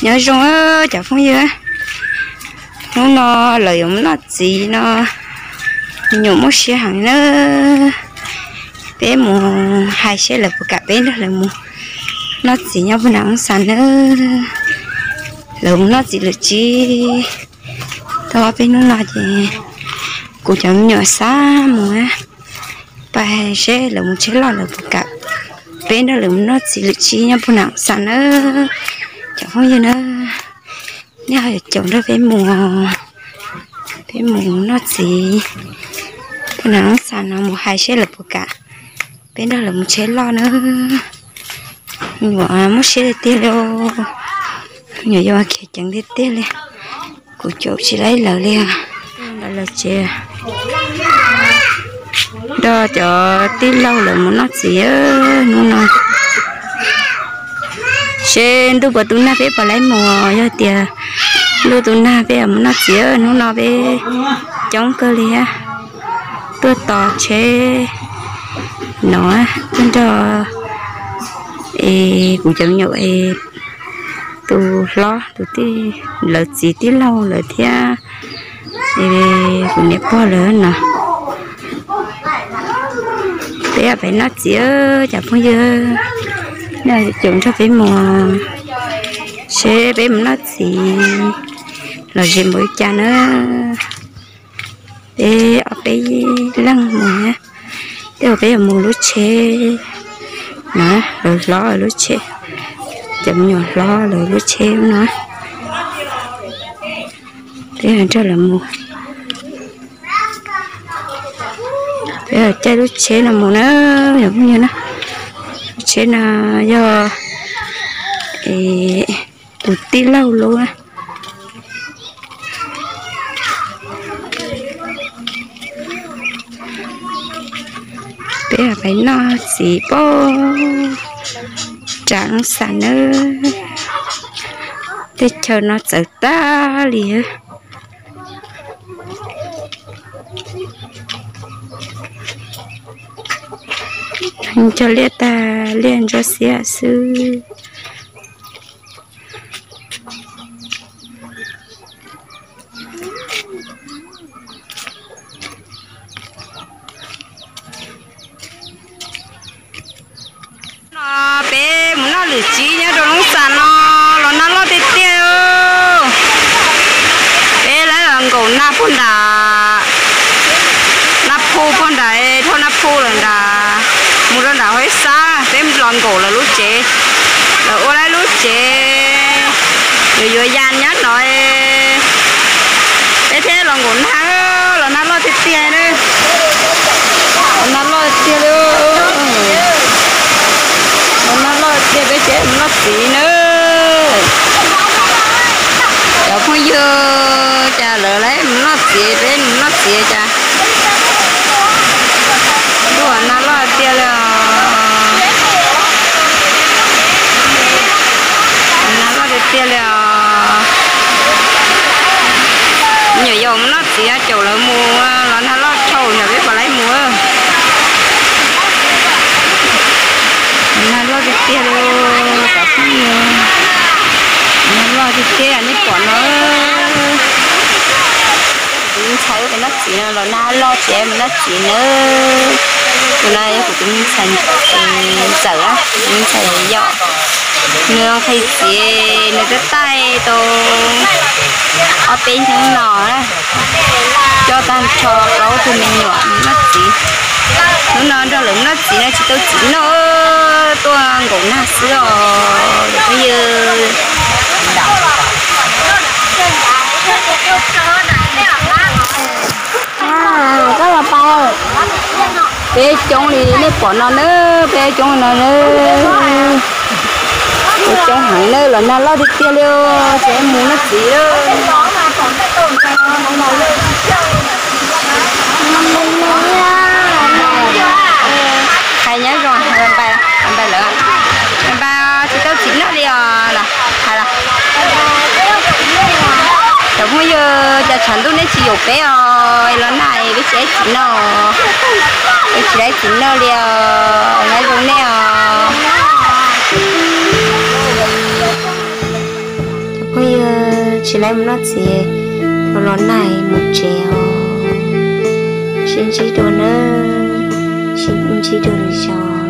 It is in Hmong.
Nyob zoo cov phooj ywg, hnub no lawv yuav mus noj txiv no, me nyuam muaj siab heev na. Peb mus hais seb lawv puas kam peb nrog lawv mus noj txiv nyob puag nram Oob Xas na. Lawv mus noj txiv lawm tsib, tau ob peb hnub no ces kuv cov me nyuam xav mus, pais seb lawv mus tsheb loj lawv puas kam peb nrog lawv mus noj txiv lawm tsib nyob puag nram Oob Xas na. Cov phooj ywg na, nej ho yuav caum nrog peb mus, peb mus noj txiv puag nram Oob Xas no, mus hais seb lawv puas kam peb nrog lawv mus tsheb loj na. Me nyuam muaj siab tiag tiag li, me nyuam yuav khiav ceev tiag tiag li. Kuv caum tsis laib lawv li. Lawv tsev, nrog cov tij laug lawv mus noj txiv hnub no, seb ntuj puas tu nag peb puas laib mus. Yog tias ntuj tu nag peb mus noj txiv, hnub no peb coob kawg li thiab. Tuaj tos tsheb no, tuaj nrog es kuv cov me nyuam es tus hlob, tus tij, lawv txiv tij laug lawv thiab kuv niam pog lawv no. Peb pais noj txiv, cov phooj ywg, nej caum nrog peb mus seb peb mus noj txiv los zem npaum li cas na. Peb ob peb leeg mus, tej zaum peb yuav mus lub tsheb na, lawv hlob lub tsheb, cov me nyuam hlob lawv lub tsheb no. Peb nrog lawv mus, peb caij lub tsheb no mus na, cov phooj ywg na. Lub tsheb no yog tus tij laug lub. Peb pais noj txiv pem nram Oob Xas nawb. Tej chaw no txawv tag li. Cog liaj tag liaj ntsuab xiab xwb. No peb mus noj lwm tsiv nyob rau Loob Xas no, los nag loj tiag tiag. Peb lawv los nkaum nag puag nram Naj Phu, puag nram dhau Naj Phu lawm nram, mus rau nram Huab Xab, peb los nkaum lawv lub tsev, lawv ua lawv lub tsev, yuav yuav ya nyob no. Peb thiaj los nkaum nag, los nag loj tiag tiag na. Los nag loj tiag li, los nag loj tiag, peb tsev mus noj txiv na. Cov phooj ywg, cas lawv lawv mus noj txiv, peb mus noj txiv cas ntuj nag loj tiag li os. Nag loj tiag tiag li os. Nyuam yaus mus noj txiv caum lawv mus, los nag loj dhau, nyuam peb puas laib mus. Nag loj tiag tiag li, cov phooj ywg. Nag loj tiag tiag, nej pom no. Kuv ntxhais wb pem noj txiv no los nag loj tsev mus noj txiv nawb. Tus no yog kuv tus me ntxhais ntxawm, tus me ntxhais yau. Nws nqhis txiv, nws twb taij tau ob peb hnub no na. Coj tag nrho plaub tug me nyuam noj txiv. Hnub no nrog lawv noj txiv no tsis tau txiv noj, tuaj nkaum nag xwb os phooj ywg. Koj los pais, peb coob li nej pom no na, peb coob no na. Peb coob heev na, los nag loj tiag tiag li, tsis mus noj txiv. Hais nyob zoo, hais npais, hais npais lawv, npais tsis tau txiv noj li os. Hais los, cov phooj ywg, cas tshav ntuj nej tsis yaum peb os, los nag peb tsis laib txiv noj, peb tsis laib txiv noj li os, nyob zoo nej os. Tsis laib mus noj txiv, los los nag mus tsev os. Sib ntsib dua nawb, sib ntsib dua lwm zaus.